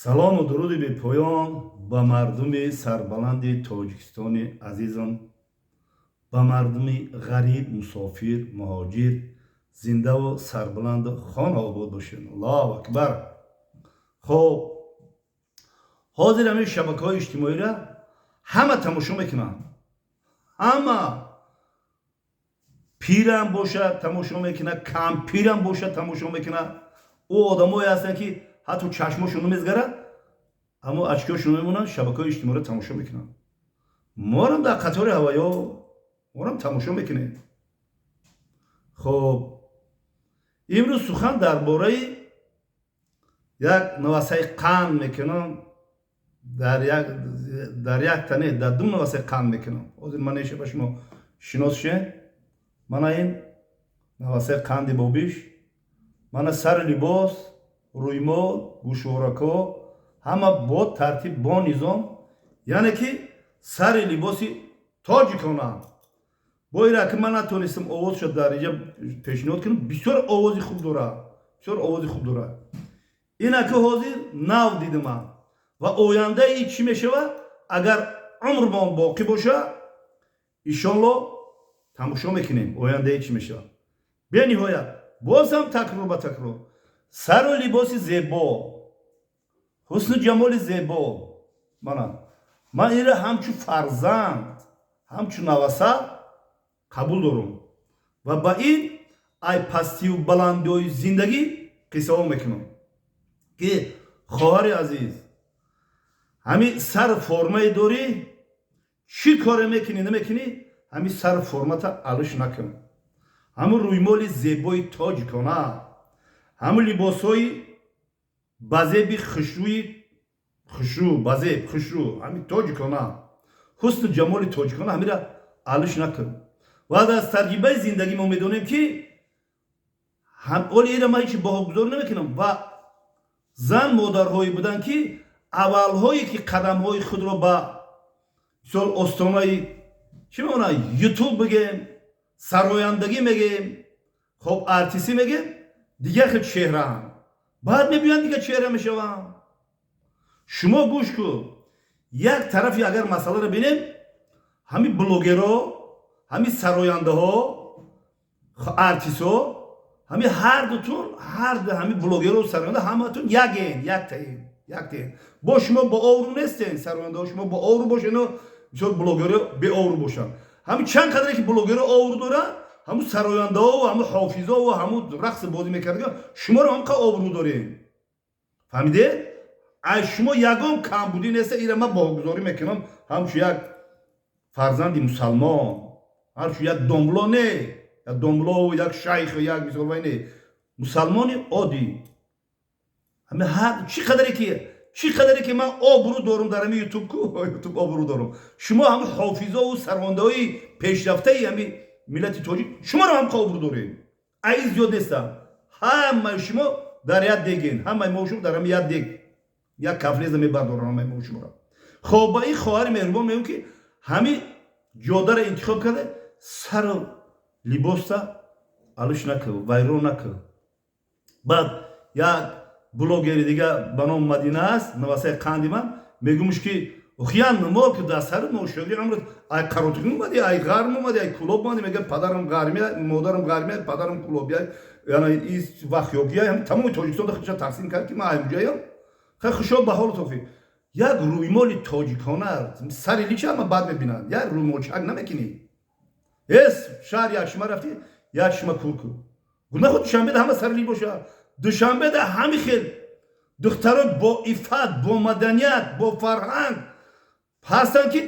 Салому дуруди бепоён ба мардуми сарбаланди Тоҷикистони азизам, ба мардуми ғариб, мусофир, муҳоҷир. Зиндаву сарбаланду хонаобод бошед. Аллоҳу акбар! Хоб, ҳозир ҳамин шабакаҳои иҷтимоиро ҳама тамошо мекунанд. Ҳама, пирам бошад, тамошо мекунад, кампирам бошад, тамошо мекунад. Ӯ одамое ҳастанд, ки ҳатто чашмошон намезгарад, аммо очки ошон мемонанд, шабакаҳои иҷтимоиро тамошо мекунанд. Морам дар қатори ҳаваё, морам тамошо мекунем. Хоб, имрӯз сухан дар бораи як навасаи қанд мекунам. Дар як тане, дар ду навасаи қанд мекунам. Ҳозир ман неша ба шумо шинос шен. Мана ин навасаи қанди бобиш, мана сари либос, рӯймол, гӯшворако, ҳама бо тартиб, бо низом, яъне ки сари либоси тоҷикона. Бо ира ки ман натонистам овозшо дар инҷа пешниҳод кунам, бисёр овози хуб дорад, бисёр овози хуб дорад. Ина ки ҳозир нав дидима ва ояндаи чӣ мешавад, агар умрмон боқӣ боша, иншолло тамошо мекунем, ояндаи чӣ мешавад. Бениҳоят, боз ҳам такрор ба такрор, сару либоси зебо, ҳусну ҷамоли зебо. Мана ман инро ҳамчун фарзанд, ҳамчун наваса қабул дорам ва ба ин ай пастию баландиҳои зиндагӣ қиссаҳо мекунам, ки хоҳари азиз, ҳамин сар формае дорӣ, чӣ коре мекунӣ, намекунӣ, ҳамин сар формата алиш накун. Ҳамун рӯймоли зебои тоҷикона, ҳамун либосҳои базеби хушрӯи, хушрӯ, базеб, хушрӯ, ҳамин тоҷикона, ҳусну ҷамоли тоҷикона, ҳамира алиш накун. Ва аз таҷрибаи зиндагӣ мо медонем, ки оли ира ман ҳечи баҳогузорӣ намекунам. Ва зан модарҳое буданд, ки аввалҳое ки қадамҳои худро ба мисол остонаи, чӣ мемонад, Ютуб бигем, сарояндагӣ мегем, хоб, артистӣ мегем, дигар хел чеҳраам, баъд мебиёянд, дигар чеҳра мешаванд. Шумо гӯш кун, як тарафи агар масъаларо бинем, ҳамин блогерҳо, ҳамин сарояндаҳо, артистҳо, ҳамин ҳардутун, ҳарду ҳамин блогерҳо, сароянда, ҳаматун яген, яктаен, яктаен. Бо шумо бо обрӯ нестен. Сарояндаҳо, шумо бо обрӯ бошен, мисол блогерҳо беобрӯ бошанд. Ҳамин чанд қадре ки блогерҳо обрӯ доранд, ҳамун сарояндаҳо, ҳамун ҳофизо, ҳамун рақси бозӣ мекардагон, шуморо ҳам қа обрӯ дорем. Фаҳмидед? Ай шумо ягон камбудӣ неста. Ира ман баҳогузорӣ мекунам ҳамчун як фарзанди мусалмон, ҳамчун як домло не, як домлову як шайху як мисол вай не, мусалмони оддӣ. Ҳами ҳар чӣ қадаре ки ман обрӯ дорум дар ҳами Ютуб ку, Ютуб обрӯ дорум, шумо ҳами ҳофизову сарояндаҳои пешрафтаи ҳами миллати тоҷик, шуморо ҳам қа обрӯ дорем. Ай зиёд нестам. Ҳамаи шумо дар як деген, ҳамаи мо шумо дар ҳами як дег, як кафлеза мебардорам ҳамаи мо шуморо. Хоб, ба ин хоҳари меҳрубон мегӯм, ки ҳами ҷодаро интихоб карда, сару либоса алиш накун, вайрон накун. Баъд як блогери дига ба номи Мадина аст, навасаи қанди ман, мегӯмш, ки охиян нумор ки дар сари ношоги амр ай Қаротугин омади, ай Ғарм омади, ай Кулоб омади. Мега: падарам ғармия, модарам ғармия, падарам кулобия, яъне ис вахёгия. Тамоми Тоҷикистон худша тақсим кард, ки ман аймуҷаям. Хай, хушҳол ба ҳолу тофиқ. Як рӯймоли тоҷикона сари лича ҳама бад мебинанд. Як рӯймолчак намекунӣ? Эс шаҳр як шима рафтӣ, як шима кур кун. Гуна худ Душанбеда ҳама сари лич боша. Душанбеда ҳами хел духтаро бо иффат, бо маданият, бо фарҳанг ҳастанд, ки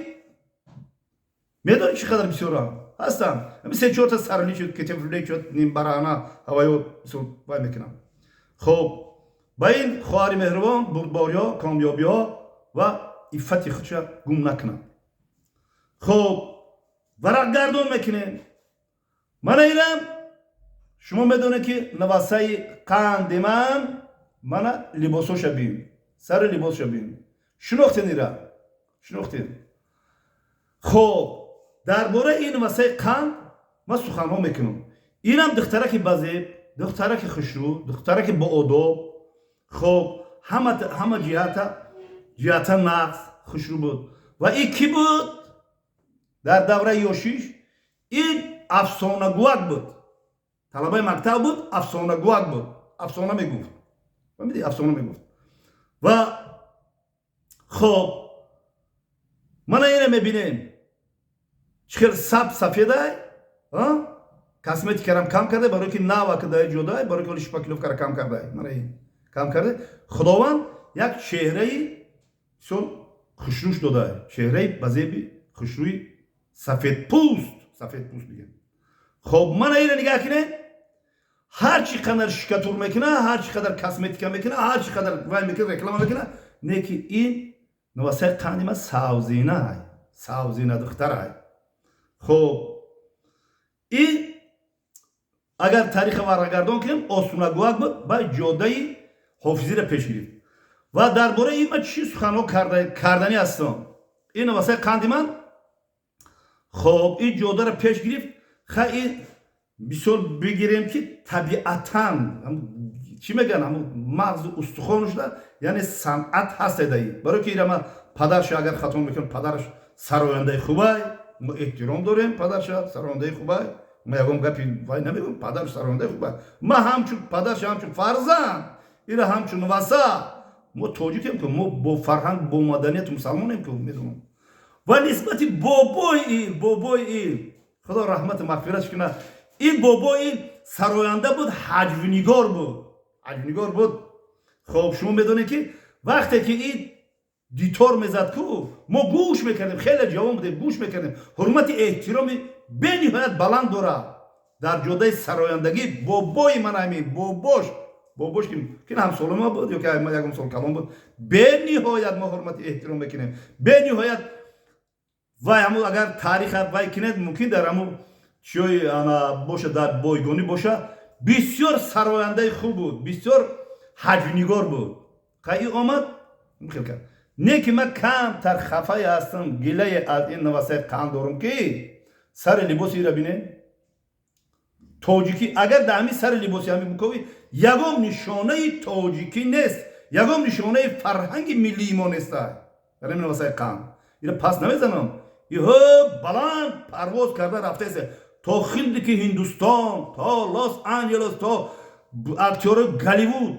медонӣ чӣ қадар бисёрам ҳастанд. Ҳами се чорта сарли шуд, кетефле шуд, нимбарана ҳаваё вай мекунам. Хоб, ба ин хоҳари меҳрубон бурдбориҳо, комёбиҳо ва иффати худша гум накунад. Хоб, варақгардон мекунем. Мана инам шумо медонед, ки навасаи қанди ман. Мана либосоша бин, сари либосша бин. Шинохтен ира? Шинохтен? Хоб, дар бораи ин навасаи қанд ман суханҳо мекунам. Инам духтараки базеб, духтараки хушрӯ, духтараки боодоб. Хоб, Ҳама ҷиҳата нағз, хушрӯ буд. Ва и кӣ буд дар давраи ёшиш? Ин афсонагӯак буд, талабаи мактаб буд, афсонагӯак буд, афсона мегуфт, фаҳмидӣ, афсона мегуфт. Ва хоб, мана ина мебинем, чӣ хел саб сафедай, косметикарам кам карда, барои ки навака дай ҷодай, барои ки оли шпаклёвкара кам кардай. Мана ин кам карда, Худованд як чеҳраи бисёр хушрӯш додай, чеҳраи ба зеби хушрӯи сафедпӯст, сафедпӯст бигем. Хоб, мана ина нигаҳ кунед, ҳар чӣ қадар штукатур мекуна, ҳар чӣ қадар косметика мекуна, ҳар чӣ қадар вай мекуна, реклама мекуна, не ки ин навасаи қанди ма савзинай, савзина духтарай. Хоб, ин агар тариха варагардон кунем, осунагӯак буд ба ҷодаи ҳофизиро пеш гирифт. Ва дар бораи ин ман чӣ суханҳо карданӣ ҳастам? Ин навасаи қанди ман, хоб, ин ҷодаро пеш гирифт. Ха, ин бисёр бигирем, ки табиатан, чӣ мегӯянд, ҳамн мағзу устухон шуда, яъне санъат ҳаст даи. Барои ки ира ман падарша, агар хато мекунам, падараш сарояндаи хубай, мо эҳтиром дорем, падарша сарояндаи хубай, ма ягон гапи вай намегӯям, падараш сарояндаи хубай. Ма ҳамчун падарша, ҳамчун фарзанд, ира ҳамчун васа, мо тоҷикем ки, мо бо фарҳанг, бо маданияту мусалмонем ки, медонам. Ва нисбати бобои ин, бобои ин, Худо раҳмату мағфиратш кунад, ин бобои ин сароянда буд, ҳаҷвнигор буд, ҳаҷвнигор буд. Хоб, шумо медонед, ки вақте ки ин дитор мезад ку, мо гӯш мекардем, хеле ҷавон будем, гӯш мекардем. Ҳурмати эҳтироми бениҳоят баланд дорад дар ҷодаи сарояндагӣ бобои ман. Ҳамин бобош, бобош ки ҳамсоли ма буд ё ки ягон сол калон буд, бениҳоят мо ҳурмати эҳтиром мекунем, бениҳоят. Вай ҳамун агар тариха вай кинед, мумкин дар ҳамун чиёи ана боша, дар бойгонӣ боша. Бисёр сарояндаи хуб буд, бисёр ҳаҷвнигор буд. Қаи омад, хел кард. Не ки ман камтар хафае ҳастам, гилае аз ин навасаи қанд дорам, ки сари либоси ира бинед, тоҷикӣ. Агар дар ҳамин сари либоси ҳамин букови, ягон нишонаи тоҷикӣ нест, ягон нишонаи фарҳанги миллии мо неста дар ҳамин навасаи қанд. Ира пас намезанам, иҳо баланд парвоз карда рафтаест то хилдики Ҳиндустон, то Лос Анҷелес, то актёри Голливуд.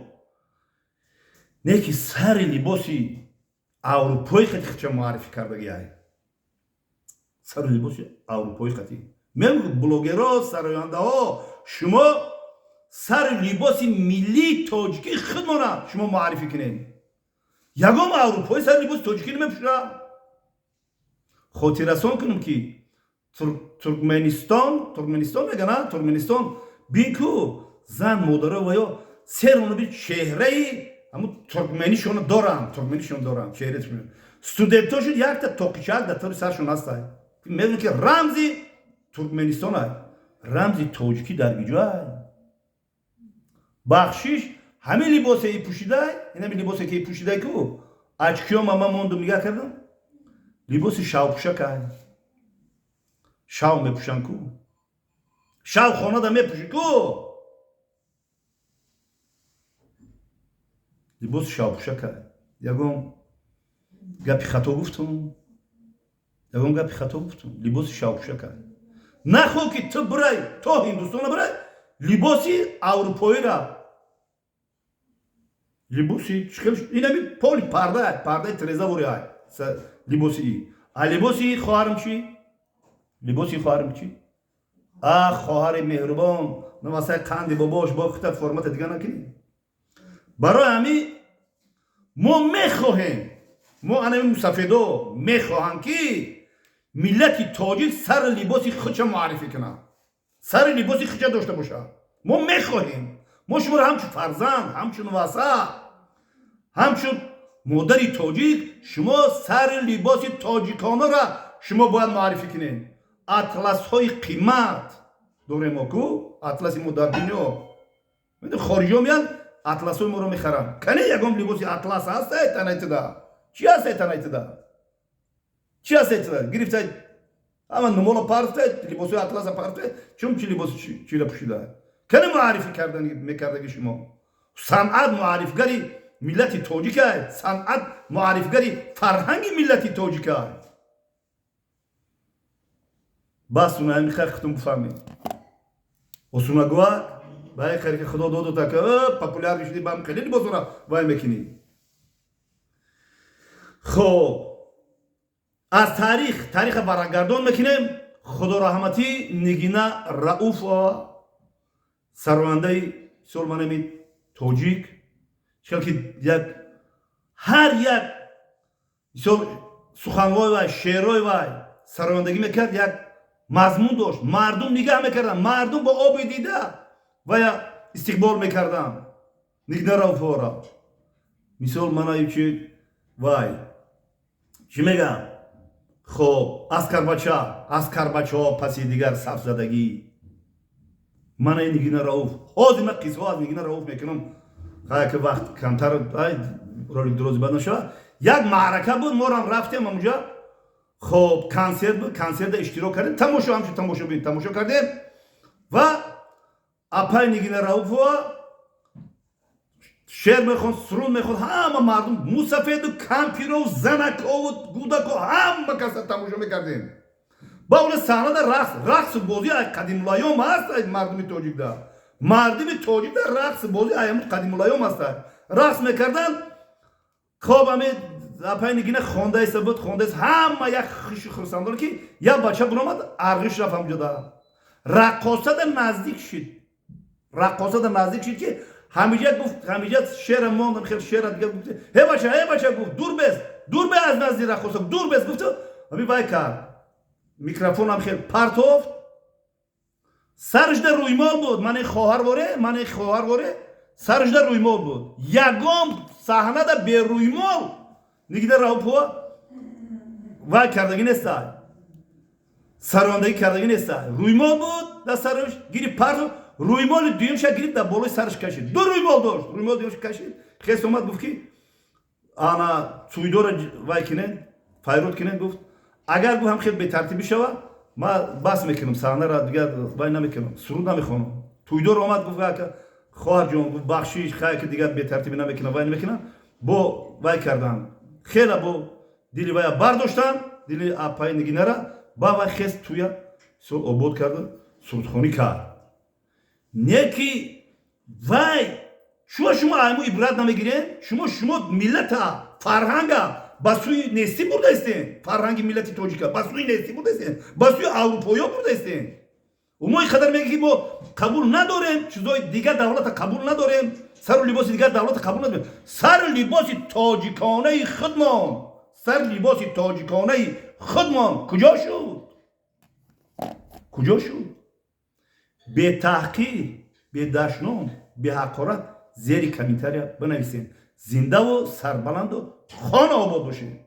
Не ки сари либоси аврупои хати хича муаррифӣ кардагиай, сари либоси аврупои хати. Мегӯ, блогерҳо, сарояндаҳо, шумо сари либоси миллии тоҷикӣ худмона шумо муаррифӣ кунед. Ягон аврупои сари либоси тоҷикӣ намепӯшад. Хотиррасон кунем, ки Туркменистон, Туркменистон мегана, Туркменистон бин ку, зан модаро ва ё серонаби чеҳраи ҳамун туркменишона доранд, туркменишон доранд чеҳраи. Студентошон якта тоқичак дар тори саршон ҳастай, медонед, ки рамзи Туркменистон ай. Рамзи тоҷикӣ дар киҷоай? Бахшиш, ҳамин либосе и пӯшидай, инами либосе ки пӯшидай ку, очкиёма ман мондум, нигаҳ кардам, либоси шавпӯшакай. Шав мепӯшанд ку, шав хонада мепӯшӣ ку, либоси шавпӯшакай. Ягон гапи хато гуфтум? Ягон гапи хато гуфтум? Либоси шавпӯшакай. Нахо ки ту бирай то Ҳиндустона, бирай либоси аврупоира, либоси инами поли парда, пардаи трезавори ай либоси и. А либоси хоҳарам чӣ? Либоси хоҳарам чӣ? А хоҳари меҳрубон, навасаи қанди бобош бо хита формата дига накунӣ. Барои ҳамин мо мехоҳем, мо анами мусафедо мехоҳанд, ки миллати тоҷик сари либоси худша муаррифӣ кунад, сари либоси худша дошта бошад. Мо мехоҳем, мо шуморо ҳамчун фарзанд, ҳамчун васа, ҳамчун модари тоҷик, шумо сари либоси тоҷиконара шумо бояд муаррифӣ кунед. Атласҳои қимат дорем мо ку, атласи мо дар дунё, хориҷиҳо меянд, атласҳои моро мехаранд. Кане, ягон либоси атлас ҳастай танайтида? Чӣ ҳастай танайтида? Чӣ ҳастай тида? Гирифтай, ҳама нумоло парфтай, либосҳои атласа парфтай, чун чи либоси чира пӯшида? Кане муаррифӣ мекардаги шумо? Санъат муаррифгари. Миллати тоҷикай, санъат муаррифгари фарҳанги миллати тоҷикай. Бас, унаи хай хутум бифаҳмед. Осунагуа бай хари ки Худо доду така популяр шуди, бам хеле либосора вай мекунӣ. Хоб, аз таърих тариха варақгардон мекунем. Худо раҳматӣ Нигина Рауфова, сарояндаи бисёр манами тоҷик, чикал ки як ҳар як бисёр суханҳои вай, шеърҳои вай сарояндагӣ мекард, як мазмун дошт. Мардум нигаҳ мекарданд, мардум бо оби дида вая истиқбол мекарданд Нигина Рауфовара. Мисол, манаи чи вай чӣ мегам? Хоб, аскарбача, аскарбачаҳо паси дигар сафзадагӣ. Манаи Нигина Рауф. Ҳозир ман қиссаҳо аз Нигина Рауф мекунам, ки вақт камтар, ролик дурози бад нашавад. Як маърака буд, морам рафтем амуҷа. Хоб, консерт буд, консертда иштирок кардем, тамошо, ҳамчун тамошобин тамошо кардем. Ва апай Нигина Рауфова шеър мехонд, суруд мехонд. Ҳама мардум, мусафеду кампирову занакову гудако, ҳама каса тамошо мекардем. Ба оне саҳнада рақс, рақсу бозӣ ай қадимулайём аст. Ай мардуми тоҷикда, мардуми тоҷикда рақсу бозӣ ай қадимулайём аст, рақс мекарданд. Хоб, ами апай Нигина хондаиста буд, хондаист, ҳама як хишу хурсандон, ки як бача буромад, арғиш рафт, ҳамҷода раққосада наздик шид, раққосада наздик шид, ки ҳамиҷа гуфт, ҳамиҷа шеъра мондам, хел шеъра дига гуфт: «Ҳе бача, ҳе бача», гуфт, «дур бес, дур бе аз назди раққоса, дур бес», гуфту ҳами вай кард, микрофонам хел партофт. Сарашда рӯймол буд, мани хоҳар воре, мани хоҳар воре, сарашда рӯймол буд. Ягон саҳнада берӯймол Нигина Раупова вай кардагӣ неста, сарондагӣ кардагӣ неста. Рӯймол буд дар сараш, гирифт, партофт, рӯймоли дуюмша гирифт, дар болои сараш кашид. Ду рӯймол дошт, рӯймоли дуюмша кашид. Хес омад, гуфт, ки ана цуйдора вай кинен, файрод кинен. Гуфт, агар, гуфт, ҳам хел бетартибӣ шава, ма бас мекунам саҳнара, дигар вай намекунам, суруд намехонам. Тӯйдор омад, гуфт: «Хоҳарҷон», гуфт, «бахшиш, хай ки дигар бетартибӣ намекунам, вай намекунам». Бо вай кардан, хела бо дили вая бардоштан, дили апаи Нигинара. Ба вай хес туя сол обод карда, сурудхонӣ кард. Не ки вай шумо, шумо айму ибрат намегирем. Шумо миллата, фарҳанга ба сӯи нестӣ бурдаистем, фарҳанги миллати тоҷика ба сӯи нестӣ бурдаистем, ба сӯи аврупоиё бурдаистем. Мо ин қадар мега, ки мо қабул надорем чизои дигар давлата, қабул надорем сару либоси дигар давлата, қабул надорем сару либоси тоҷиконаи худмон. Сару либоси тоҷиконаи худмон куҷо шуд? Куҷо шуд? Бетаҳқир, бедашном, беҳақорат зери комментария бинависем. Зиндаву сарбаланду хона обод бошед.